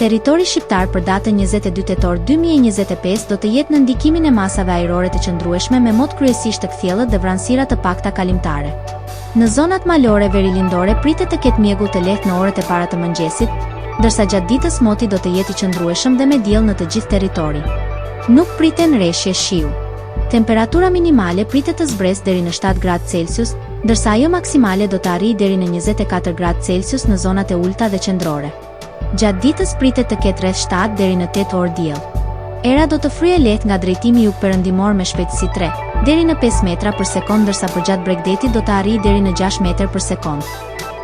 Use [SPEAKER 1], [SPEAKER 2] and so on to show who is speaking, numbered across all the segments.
[SPEAKER 1] Territori shqiptar për datën 22 tetor 2025 do të jetë nën ndikimin e masave ajrore të qëndrueshme me mot kryesisht të kthjellët dhe vranësira të pakta kalimtare. Në zonat malore verilindore pritet të ketë mjegull të lehtë në orët e para të mëngjesit, ndërsa gjatë ditës moti do të jetë i qëndrueshëm dhe me diell në të gjithë territorin. Nuk priten reshje shiu. Temperatura minimale pritet të zbresë deri në 7 gradë Celsius, ndërsa ajo maksimale do të arrijë deri në 24 gradë Celsius në zonat e ulëta dhe qendrore. Gjatë ditës pritet të ketë rreth 7 deri në 8 orë diell. Era do të fryjë lehtë nga drejtimi jugperëndimor me shpejtësi 3 deri në 5 metra për sekondë ndërsa përgjatë bregdetit do të arrijë deri në 6 metër për sekondë.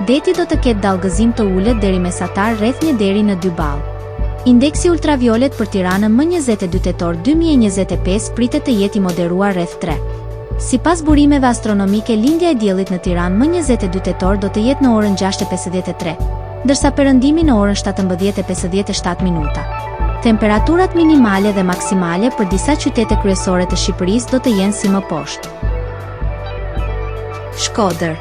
[SPEAKER 1] Deti do të ketë dallgëzim të ulët deri mesatar rreth 1 deri në 2 ballë. Indeksi ultraviolet për Tiranën më 22 tetor 2025 pritet të jetë i moderuar rreth 3. Sipas burimeve astronomike lindja e diellit në Tiranë më 22 tetor do të jetë në orën 6:53, ndërsa perëndimi në orën 17:57 minuta. Temperaturat minimale dhe maksimale për disa qytete kryesore të Shqipërisë do të jenë si më poshtë. Shkodër,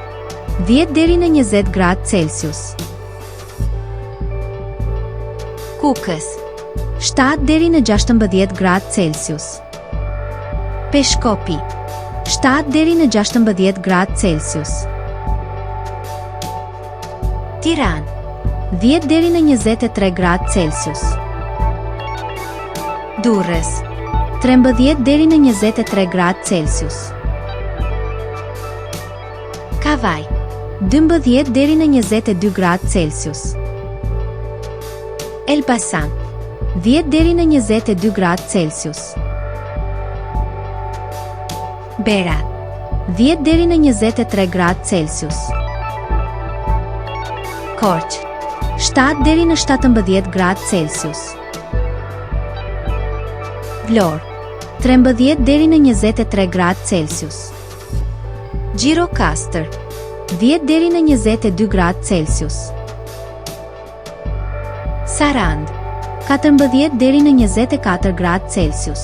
[SPEAKER 1] 10 deri në 20 gradë Celsius. Kukës, 7 deri në 16 gradë Celsius. Peshkopi, 7 deri në 16 gradë Celsius. Tiranë, 10 deri në 23 gradë Celsius. Durrës, 13 deri në 23 gradë Celsius. Kavajë, 12 deri në 22 gradë Celsius. Elbasan, 10 deri në 22 gradë Celsius. Berat, 10 deri në 23 gradë Celsius. Korçë, 7 deri në 17 gradë Celsius. Vlorë, 13 deri në 23 gradë Celsius. Gjirokastër, 10 deri në 22 gradë Celsius. Sarandë, 14 deri në 24 gradë Celsius.